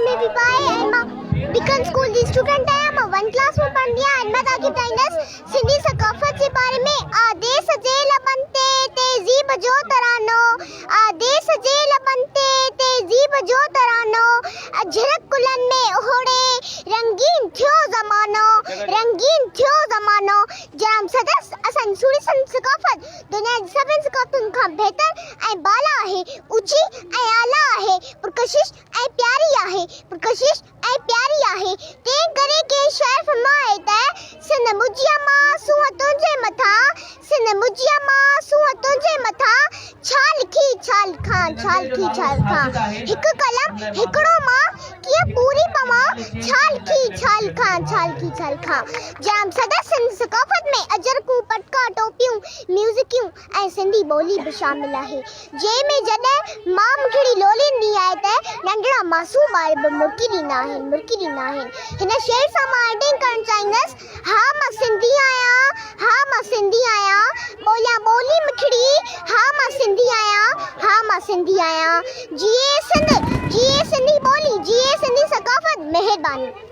۾ به پائي ۽ مان بيڪن اسڪول جي اسٽوڊنٽ آهيان. مان ون ڪلاس ۾ پڙهندي آهيان ۽ مان توهان کي ٻڌائيندس سنڌي ثقافت جي باري ۾. آ ديس جي لبن تي تهذيب جو ترانو، آ ديس جي لبن تي تهذيب جو ترانو، اجرڪ گلن ۾ اهڙي رنگين ٿيو زمانو، رنگين ٿيو زمانو. جرام سدس اسان جي سهڻي سنڌ ثقافت دنيا جي سڀني ثقافتن کان بهتر ۽ بالا آهي، اوچي ۽ اعليٰ آهي، پرڪشش ۽ پياري آهي، پرڪشش ۽ پياري آهي، تنهن ڪري ڪنهن شاعر فرمايو ته، سنڌ منهنجي امان، سونهن تنهنجي مٿان، سنڌ منهنجي امان، سونهن تنهنجي مٿان، ڇا لکي ڇا لکان، ڇا لکي ڇا لکان، هڪ قلم هڪڙو مان، ڪيئن پوري پوان، ڇا لکي ڇا لکان، ڇا لکي ڇا لکان. ڄام صدر سنڌ ثقافت ۾ اجرڪون، پٽڪا، ٽوپيون، ميوزڪيون ۽ سنڌي ٻولي به شامل آهي، جنهن ۾ جڏهن ماء مٺڙي لوليندي آهي ته ننڍڙا معصوم ٻار به مرڪي ڏيندا آهن، مرڪي ڏيندا آهن. هن شعر سان مان اينڊنگ ڪرڻ چاهيندس، ها مان سنڌي آهيان، ها مان سنڌي آهيان، ٻوليان ٻولي مٺڙي، ها مان سنڌي آهيان، ها مان سنڌي آهيان. جيئي سنڌ، جيئي سنڌي ٻولي، جيئي سنڌي ثقافت. مهرباني.